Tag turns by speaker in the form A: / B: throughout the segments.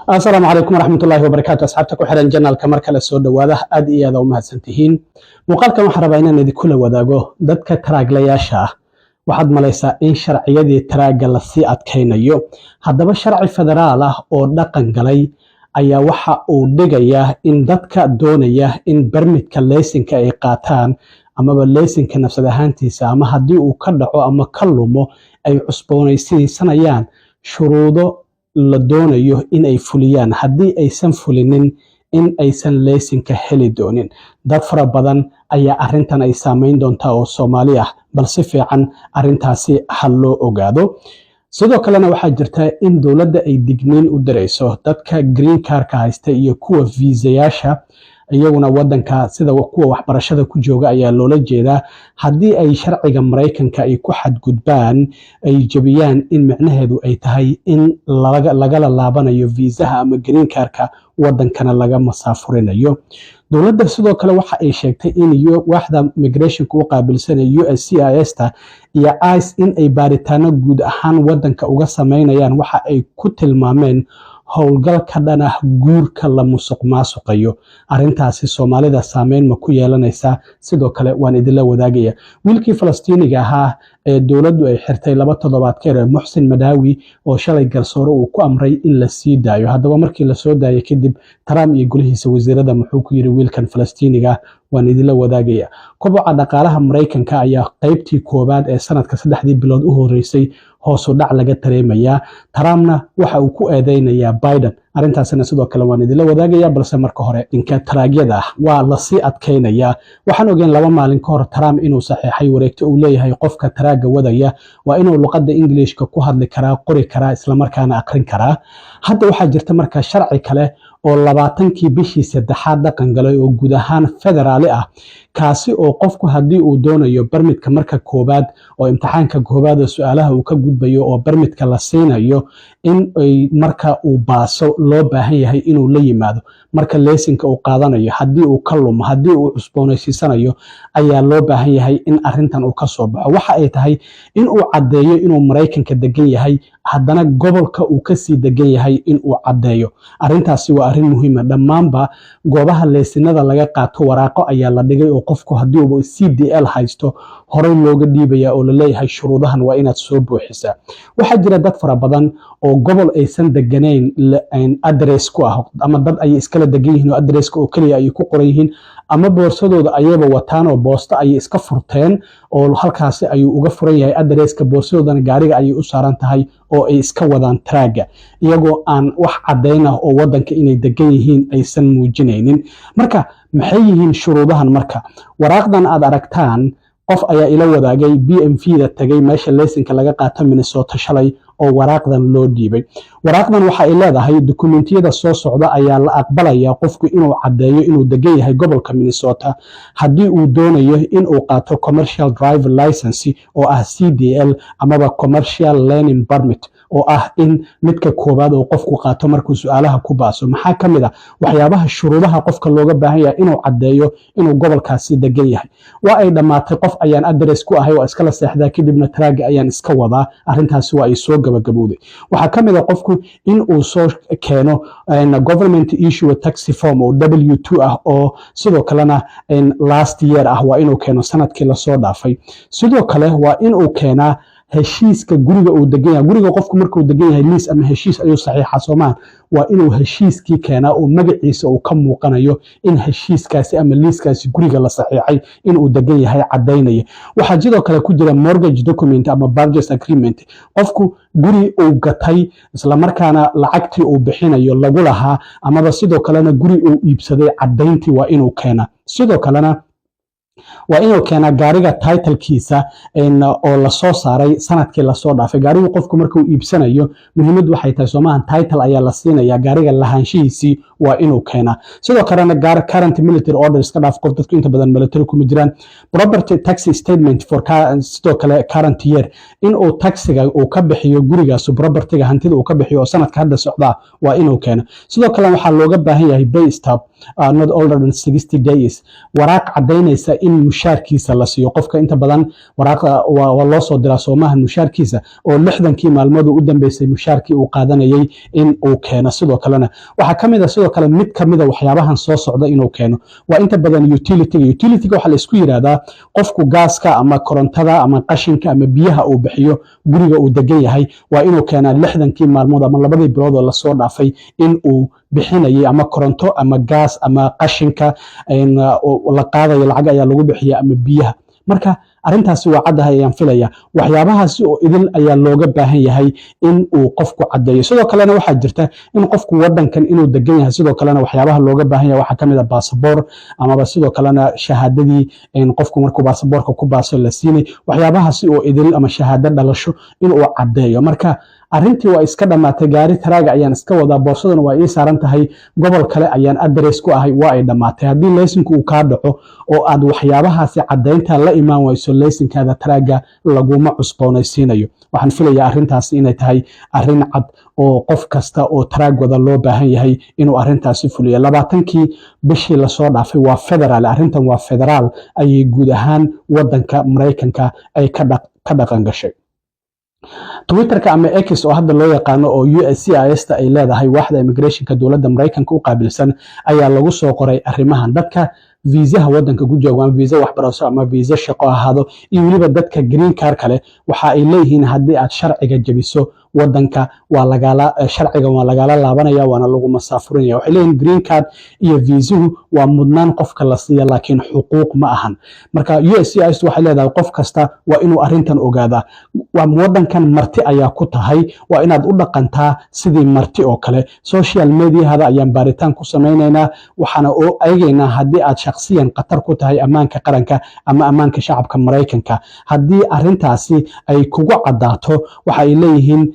A: Asalaamu calaykum waraxmatullaahi wabarakaatu. Asxaabta ku xiran channelka, mar kale soo dhowaada. Aad iyo aad u mahadsantihiin. Muuqaalkan waxaan rabaa inaan idinkula wadaago dadka taraaglayaasha ah. Waxaad malaysaa in sharciyadii taraagga lasii adkaynayo. Haddaba, sharci federaal ah oo dhaqan galay ayaa waxa uu dhigayaa in dadka doonaya in permitka leysinka ay qaataan, amaba leysinka nafsad ahaantiisa, ama haddii uu ka dhaco ama ka lumo ay cusboonaysiisanayaan, shuruudo la doonayo in ay fuliyaan. Haddii aysan fulinin, in aysan leysinka heli doonin. Dad fara badan ayaa arrintan ay saameyn doontaa oo Soomaali ah, bal si fiican arrintaasi ha loo ogaado. Sidoo kalena waxaa jirta in dowladda ay digniin u dirayso dadka green cardka haysta iyo kuwa viisayaasha iyaguna wadanka, sida kuwa waxbarashada ku jooga ayaa loola jeedaa. Haddii ay sharciga Maraykanka ay ku xadgudbaan, ay jebiyaan, in micnaheedu ay tahay in lagala laabanayo viisaha ama green cardka, wadankana laga masaafurinayo. Dowladda sidoo kale waxa ay sheegtay in waaxda migrationka u qaabilsanaya USCIS ta iyo ICE in ay baaritaano guud ahaan wadanka uga sameynayaan waxa ay ku tilmaameen howlgal ka dhan ah guurka la musuq maasuqayo. Arrintaasi Soomaalida saameyn ma ku yeelanaysaa? Sidoo kale waan idinla wadaagaya wiilkii Falastiiniga ahaa ee dowladdu ay xirtay 2 toddobaad ka hor, Muxsin Madaawi, oo shalay garsoore uu ku amray in la sii daayo. Haddaba, markii lasoo daayay kadib, Trump iyo golihiisa wasiirada muxuu ku yiri wiilkan Falastiiniga? Waan idinla wadaagaya. Koboca dhaqaalaha Maraykanka ayaa qaybtii koowaad ee sanadka, 3dii bilood u horeysay, hoosu dhac laga dareemayaa. Trumpna waxa uu ku eedeynayaa Biden. Arrintaasina sidoo kale waan idinla wadaagaya. Balse marka hore, dinka taraagyada ah waa lasii adkaynayaa. Waxaan ogeyn 2 maalin ka hor Trump inuu saxiixay wareegto uu leeyahay qofka taraaga wadaya waa inuu luqadda Englishka ku hadli karaa, qori karaa, islamarkaana aqrin karaa. Hadda waxaa jirta marka sharci kale oo 20kii bishii saddexaad dhaqan galay oo guud ahaan federaali ah, kaasi oo qofku haddii uu doonayo permitka marka koowaad oo imtixaanka koowaad oo su-aalaha uu ka gudbayo oo permitka la siinayo, in ay marka uu baaso loo baahan yahay inuu la yimaado. Marka leysinka uu qaadanayo, haddii uu ka lumo, haddii uu cusboonaysiisanayo, ayaa loo baahan yahay in arrintan uu ka soo baxo. Waxa ay tahay in uu caddeeyo inuu Maraykanka degan yahay, haddana gobolka uu kasii degan yahay in uu caddeeyo. Arrintaasi waa arrin muhiima. Dhammaanba goobaha leysinada laga qaato waraaqo ayaa la dhigay oo qofku haddii uu CDL haysto horey looga dhiibaya oo laleeyahay shuruudahan waa inaad soo buuxisaa. Waxaa jira dad fara badan oo gobol aysan deganayn address ku ah, ama dad ayay iskala degan yihiin oo addresska oo keliya ayay ku qoran yihiin, ama boorsadooda ayayba wataan oo boosto ayay iska furteen oo halkaasi ayuu uga furan yahay addresska, boorsadoodana gaariga ayay u saaran tahay oo ay iska wadaan traaga, iyagoo aan wax caddayn ah oo wadanka inay degan yihiin aysan muujinaynin. Marka maxay yihiin shuruudahan? Marka waraaqdan aad aragtaan, qof ayaa ila wadaagay BMV da tagay, meesha leysinka laga qaato Minnesota, shalay oo waraaqdan loo dhiibay. Waraaqdan waxa ay leedahay dukumentiyada soo socda ayaa la aqbalaya qofku inuu caddeeyo inuu degan yahay gobolka Minnesota haddii uu doonayo inuu qaato commercial driver license oo ah CDL, amaba commercial learning permit oo ah in midka koowaad oo qofku qaato markuu su-aalaha ku baaso. Maxaa ka mid ah waxyaabaha shuruudaha qofka looga baahan yahay inuu caddeeyo inuu gobolkaasi degan yahay? Waa ay dhammaatay, qof ayaan address ku ahay, waa iskala seexdaa, kadibna traaga ayaan iska wadaa. Arrintaasi waa ay soo gabagabowday. Waxaa ka mid ah qofku in uu soo keeno government issue tax form oo W-2 ah, oo sidoo kalena last year ah. Waa inuu keeno sanadkii lasoo dhaafay. Sidoo kale waa inuu keenaa heshiiska guriga uu degan yahay. Guriga qofku markuu degan yahay, lease ama heshiis ayuu saxiixa, soomaan? Waa inuu heshiiskii keenaa oo magaciisa uu ka muuqanayo in heshiiskaasi ama leasekaasi guriga la saxiixay inuu degan yahay caddaynaya. Waxaa sidoo kale ku jira mortgage document ama purchase agreement. Qofku guri uu gatay, islamarkaana lacagtii uu bixinayo lagu lahaa, amaba sidoo kalena guri uu iibsaday caddayntii waa inuu keenaa. Sidoo kalena waa inuu keenaa gaariga titlekiisa oo lasoo saaray sanadkii lasoo dhaafay. Gaarigu qofku markuu iibsanayo, muhiimadu waxay tahay, soomahan, title ayaa la siinaya gaariga, lahaanshihiisii waa inuu caddeeyo. Sidoo kalena waa inuu keenaa Waa inuu keenaa sidoo kalena gaar current military order. Iska dhaaf qof, dadku inta badan military kuma jiraan. Property tax statement for sidoo kale current year, in uu taxiga uu ka bixiyo gurigaas, propertyga, hantida uu ka bixiyo oo sanadka hadda socdaa, waa inuu keeno. Sidoo kale waxaa looga baahan yahay pay stub not older than 60 days, waraaq caddaynaysa in mushaarkiisa la siiyo. Qofka inta badan waraaqa waa loo soo diraa soomaha mushaarkiisa, oo 60kii maalmood u dambeysay mushaarkii uu qaadanayay in uu keeno. Sidoo kalena waxaa ka mid a sidoo kale mid ka mid a waxyaabahan soo socda inuu keeno. Waa inta badan utilityga. Utilityga waxaa la isku yidhaahdaa qofku gaaska ama korontada ama qashinka ama biyaha uu bixiyo guriga uu degan yahay, waa inuu keenaa 60kii maalmood ama 2dii bilood oo lasoo dhaafay in uu bixinayay, ama koronto ama gaas ama qashinka la qaadayo, lacag ayaa lagu bixiya, ama biyaha. Marka arrintaasi waa caddahay ayaan filaya. Waxyaabahaasi oo idil ayaa looga baahan yahay in uu qofku caddeeyo. Sidoo kalena waxaa jirta in qofku wadankan inuu degan yahay. Sidoo kalena waxyaabaha looga baahan yahay waxaa kamid a baasaboor, amaba sidoo kalena shahaadadii qofku markuu baasaboorka ku baaso la siinay. Waxyaabahaasi oo idil ama shahaado dhalasho inuu caddeeyo. Marka arrintii waa iska dhammaatay. Gaari taraaga ayaan iska wadaa, boorsaduna waa ii saaran tahay, gobol kale ayaan address ku ahay, waa ay dhammaatay. Haddii leysinku uu kaa dhaco oo aad waxyaabahaasi caddaynta la imaan wayso, leysinkaada taraaga laguma cusboonaysiinayo. Waxaan filayaa arrintaasi inay tahay arrin cad oo qof kasta oo taraag wada loo baahan yahay inuu arrintaasi fuliyo. 20kii bishii lasoo dhaafay waa federaal arrintan, waa federaal ayay guud ahaan wadanka Maraykanka ay ka dhaqan gashay. Twitterka ama X oo hadda loo yaqaano, oo USCIS ta ay leedahay, waaxda immigrationka dowladda Maraykanka u qaabilsan, ayaa lagu soo qoray arrimahan. Dadka viisaha wadanka ku jooga, ama viisa waxbarasho ama viisa shaqo ahaado, iyo weliba dadka green card kale, waxa ay leeyihiin haddii aad sharciga jebiso wadanka, waa lagala sharciga waa lagala laabanaya, waana lagu masaafurinaya. Waxay leeyihiin green card iyo viisuhu waa mudnaan qofka la siiya, laakiin xuquuq ma ahan. Marka USCIS waxay leedahay qof kasta waa inuu arrintan ogaadaa. Waa wadankan marti ayaa ku tahay, waa inaad u dhaqantaa sidii marti oo kale. Social mediahada ayaan baaritaan ku samaynaynaa, waxaana oo eegaynaa haddii aad shakhsiyan khatar ku tahay ammaanka qaranka ama ammaanka shacabka Maraykanka. Haddii arrintaasi ay kugu caddaato, waxa ay leeyihiin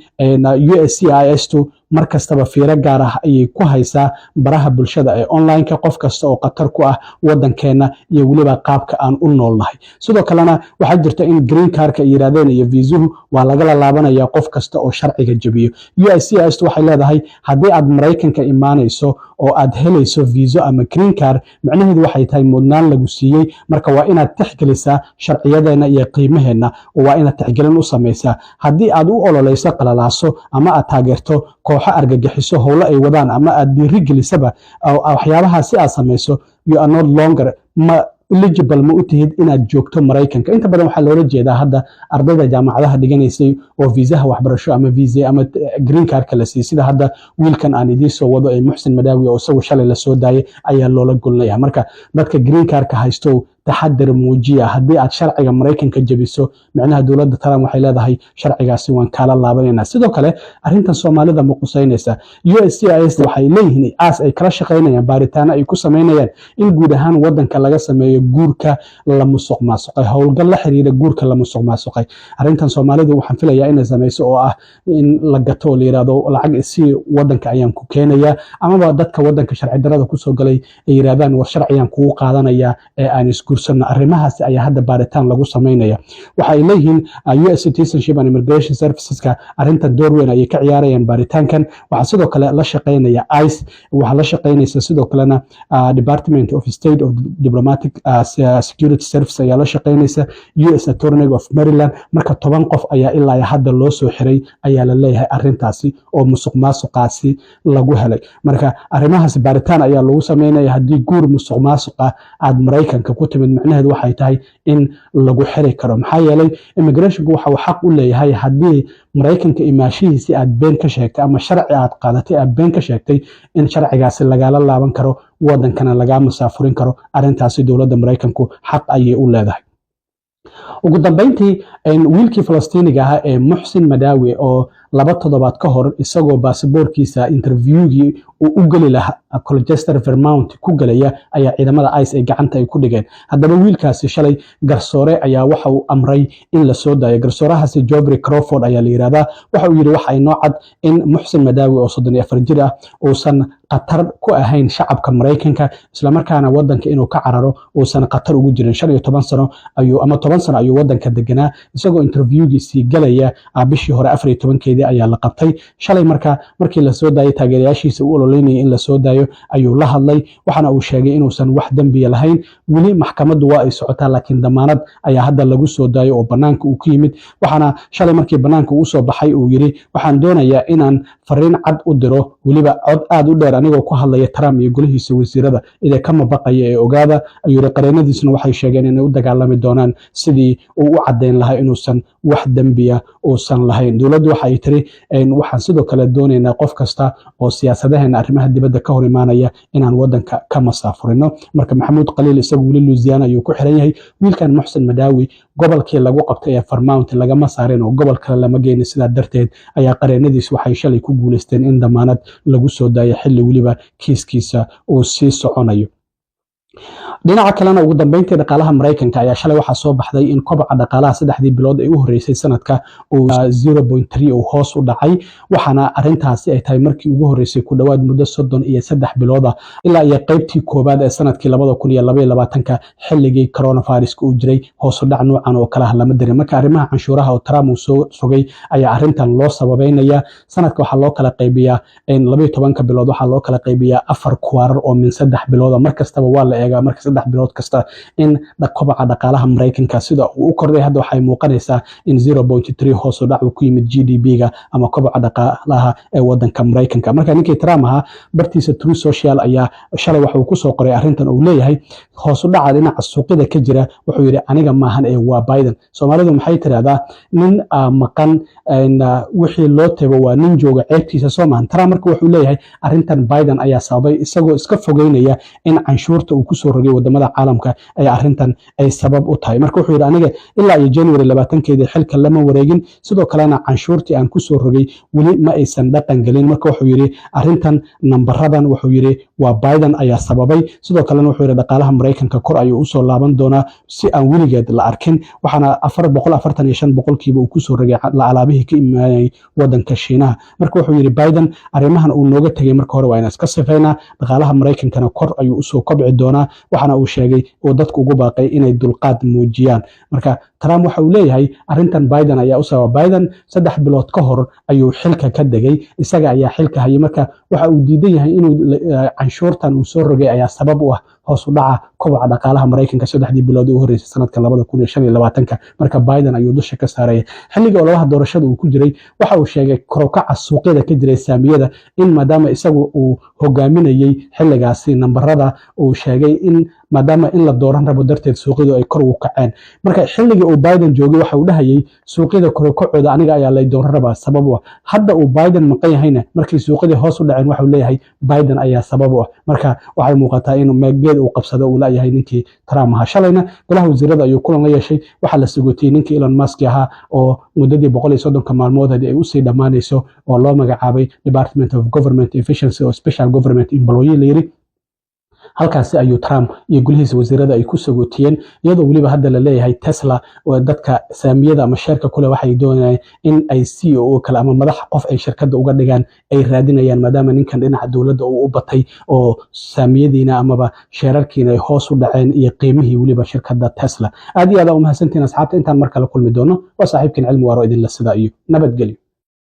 A: USCIS tu mar kastaba fiiro gaar ah ayay ku haysaa baraha bulshada ee online-ka, qof kasta oo khatar ku ah wadankeena iyo weliba qaabka aan u noolnahay. Sidoo kalena waxaa jirta in green cardka ay yidhahdeen iyo viisuhu waa lagala laabanaya qof kasta oo sharciga jebiyo. USCIS waxay leedahay haddii aad Maraykanka imaanayso oo aad helayso viiso ama green card, micnaheedu waxay tahay mudnaan lagu siiyey. Marka waa inaad tixgelisaa sharciyadeena iyo qiimaheenna, oo waa inaad tixgelin u samaysaa. Haddii aad u ololeyso qalalaaso ama aad taageerto kooxo argagixiso howlo ay wadaan ama aad dhiiri gelisaba, waxyaabaha si aad samayso, you are not longer ma eligible, ma u tihid inaad joogto Maraykanka. Inta badan waxaa loola jeedaa hadda ardayda jaamacadaha dhiganaysay oo viisaha waxbarasho ama visa ama green cardka la siiyey, sida hadda wiilkan aan idiin soo wado ee Muxsin Madaawi oo isagu shalay lasoo daayay ayaa loola golnaya. Marka dadka green cardka haysto, taxadar muujiya. Haddii aad sharciga Maraykanka jebiso, micnaha dowladda Trump waxay leedahay sharcigaasi waan kaala laabanayna. Sidoo kale arrintan Soomaalida ma qusaynaysa? USCIS waxay leeyihiin aas ay kala shaqaynayaan baaritaano ay ku samaynayaan in guud ahaan wadanka laga sameeyo guurka la musuq maasuqay, howlgal la xiriira guurka la musuq maasuqay. Arrintan Soomaalidu waxaan filayaa inay samayso, oo ah in la gato oo la yidhahdo lacag si wadanka ayaan ku keenayaa, amaba dadka wadanka sharci darada kusoo galay ay yidhahdaan war sharciyaan kugu qaadanaya ee aan isguursano. Arrimahaasi ayaa hadda baaritaan lagu samaynaya. Waxa ay leeyihiin US Citizenship and Immigration Serviceska arrintan door weyn ayay ka ciyaarayaan baaritaankan. Waxaa sidoo kale la shaqaynaya ICE, waxaa la shaqaynaysa sidoo kalena Department of State of Diplomatic Security Service ayaa la shaqaynaysa, US Attorney of Maryland. Marka 10 qof ayaa ilaa hadda loo soo xiray ayaa la leeyahay arrintaasi oo musuq maasuqaasi lagu helay. Marka arrimahaasi baaritaan ayaa lagu sameynaya. Haddii guur musuq maasuq ah aad Maraykanka ku timid, micnaheedu waxay tahay in lagu xiri karo, maxaa yeelay immigrationku waxa uu xaq u leeyahay haddii Maraykanka imaashihiisii aad been ka sheegtay ama sharci aad qaadatay aad been ka sheegtay, in sharcigaasi lagala laaban karo, wadankana lagaa masaafurin karo. Arrintaasi dowladda Maraykanku xaq ayay u leedahay. Ugu dambeyntii, wiilkii Falastiiniga ahaa ee Muxsin Madaawi oo 2 toddobaad ka hor, isagoo basaboorkiisa interviewgii uu u geli lahaa Colchester, Vermont ku galaya, ayaa ciidamada ICE ay gacanta ay ku dhigeen. Haddaba wiilkaasi shalay garsoore ayaa waxa uu amray in la soo daayo. Garsoorahaasi Geoffrey Crawford ayaa la yidhahdaa. Waxa uu yidhi waxa inoo cad in Muxsin Madaawi oo 34 jir ah uusan khatar ku ahayn shacabka Maraykanka, islamarkaana wadanka inuu ka cararo uusan khatar ugu jirin. 15 sano ayuu ama 10 sano ayuu wadanka deganaa. Isagoo interviewgiisii galaya bishii hore 14-keedii ayaa la qabtay. Shalay marka markii lasoo daayay, taageerayaashiisa u ololeynayay in lasoo daayo ayuu la hadlay, waxaana uu sheegay inuusan wax dembiya lahayn. Weli maxkamaddu waa ay socotaa, laakiin damaanad ayaa hadda lagu soo daayo oo banaanka uu ku yimid. Waxaana shalay markii banaanka uu soo baxay uu yidhi: "Waxaan doonayaa inaan fariin cad u diro, weliba cod aad u dheer anigoo ku hadlaya, Trump iyo golihiisa wasiirada idee kama baqaya ee ogaada," ayuu yidhi. Qareenadiisuna waxay sheegeen inay u dagaalami doonaan sidii uu u caddayn lahaa inuusan wax dembiya uusan lahayn. Dowladdu waxa ay tiri: "Waxaan sidoo kale doonaynaa qof kasta oo siyaasadaheena arrimaha dibadda ka hor imaanaya inaan wadanka ka masaafurino." Marka Maxamuud Khaliil isagu weli Louisiana ayuu ku xiran yahay. Wiilkan Muxsin Madaawi gobolkii lagu qabtay ee Vermont lagama saarin oo gobol kale lama geynin. Sidaa darteed ayaa qareenadiis waxay shalay ku guuleysteen in damaanad lagu soo daayo, xilli weliba kiiskiisa uu sii soconayo. Dhinaca kalena, ugu dambeyntii, dhaqaalaha Maraykanka ayaa shalay waxaa soo baxday in koboca dhaqaalaha 3dii bilood ee u horreysay sanadka uu 0.3 uu hoos u dhacay. Waxaana arrintaasi ay tahay markii ugu horreysay ku dhowaad muddo 33 bilooda, ilaa iyo qaybtii koowaad ee sanadkii 2022-ka, xilligii coronaviruska uu jiray, hoos u dhac noocan oo kale ah lama darin. Marka arrimaha canshuuraha oo Trump uu soo rogay ayaa arrintan loo sababeynaya. Sanadka waxaa loo kala qaybiyaa 12-ka bilood, waxaa loo kala qaybiyaa afar quarter oo min 3 bilooda. Mar kastaba waa la eegaa marka 3 bilood kasta in kobaca dhaqaalaha Maraykanka sida uu u kordhay. Hadda waxay muuqanaysaa in 0.3 hoos u dhac uu ku yimid GDP-ga ama kobaca dhaqaalaha ee wadanka Maraykanka. Marka ninkii Trump ahaa bartiisa Truth Social ayaa shalay waxa uu kusoo qoray arrintan uu leeyahay hoos u dhaca dhinaca suuqyada ka jira. Wuxuu yidhi: "Aniga maahan ee waa Biden." Soomaalidu maxay tirahdaa? Nin maqan wixii loo tego waa nin jooga ceebtiisa, soo maahan? Trump marka wuxuu leeyahay arrintan Biden ayaa sababay, isagoo iska fogeynaya in canshuurta uu kusoo rogay wadamada caalamka ay arrintan ay sabab u tahay. Marka wuxuu yidhi: "Aniga ilaa iyo January 20-keedii xilka lama wareegin, sidoo kalena canshuurtii aan kusoo rogay weli ma aysan dhaqan gelin." Marka wuxuu yidhi arrintan nambaradan, wuxuu yidhi, waa Biden ayaa sababay. Sidoo kalena wuxuu yidhi dhaqaalaha Maraykanka kor ayuu usoo laaban doonaa si aan weligeed la arkin. Waxaana 445% uu kusoo rogay alaabihii ka imaanayay wadanka Shiinaha. Marka wuxuu yidhi Biden arrimahan uu nooga tegay marka hore waa inaan iska sifaynaa, dhaqaalaha Maraykankana kor ayuu usoo kobci doonaa. Waxaana uu sheegay oo dadku ugu baaqay inay dulqaad muujiyaan. Marka Trump waxa uu leeyahay arrintan Biden ayaa u sababa. Biden 3 bilood ka hor ayuu xilka ka degay, isaga ayaa xilka hayay. Marka waxa uu diidan yahay inuu canshuurtan uu soo rogay ayaa sabab u ah hoos u dhaca koboca dhaqaalaha Maraykanka 3dii bilood u horreysay sanadka 2025-ka. Marka Biden ayuu dusha ka saaraya. Xilligii ololaha doorashada uu ku jiray waxa uu sheegay kor u kaca suuqyada ka jiray saamiyada in maadaama isagu uu hogaaminayey xilligaasi nambarada, uu sheegay in maadaama in la dooran rabo darteed suuqyadu ay kor ugu kaceen. Marka xilligii uu Biden joogay waxa uu dhahayay suuqyada kor u kacooda aniga ayaa lay dooran rabaa sabab u ah. Hadda uu Biden maqan yahayna, markii suuqyadii hoos u dhaceen, waxa uu leeyahay Biden ayaa sabab u ah. Marka waxay muuqataa inuu meegeed uu qabsado uu layahay ninkii Trump ahaa. Shalayna golaha wasiirada ayuu kulan la yeeshay. Waxaa la sagootiyey ninkii Elon Musk ahaa oo muddadii 130-ka maalmood ay usii dhammaanayso oo loo magacaabay Department of Government Efficiency oo special government employee la yiri. Halkaasi ayuu Trump iyo golihiisa wasiirada ay ku sagootiyeen, iyadoo weliba hadda la leeyahay Tesla oo dadka saamiyada ama sheerka kule waxay doonayaan in ay CEO kale ama madax qof ay shirkadda uga dhigaan ay raadinayaan, maadaama ninkan dhinaca dowladda uu u batay oo saamiyadiina amaba sheerarkiina ay hoos u dhaceen iyo qiimihii weliba shirkadda Tesla. Aad iyo aad aa u mahadsantihiin, asxaabta. Intaan mar kale kulmi doono, waa saaxiibkiin Cilmi Waaro idinla sidaa iyo nabadgelyo.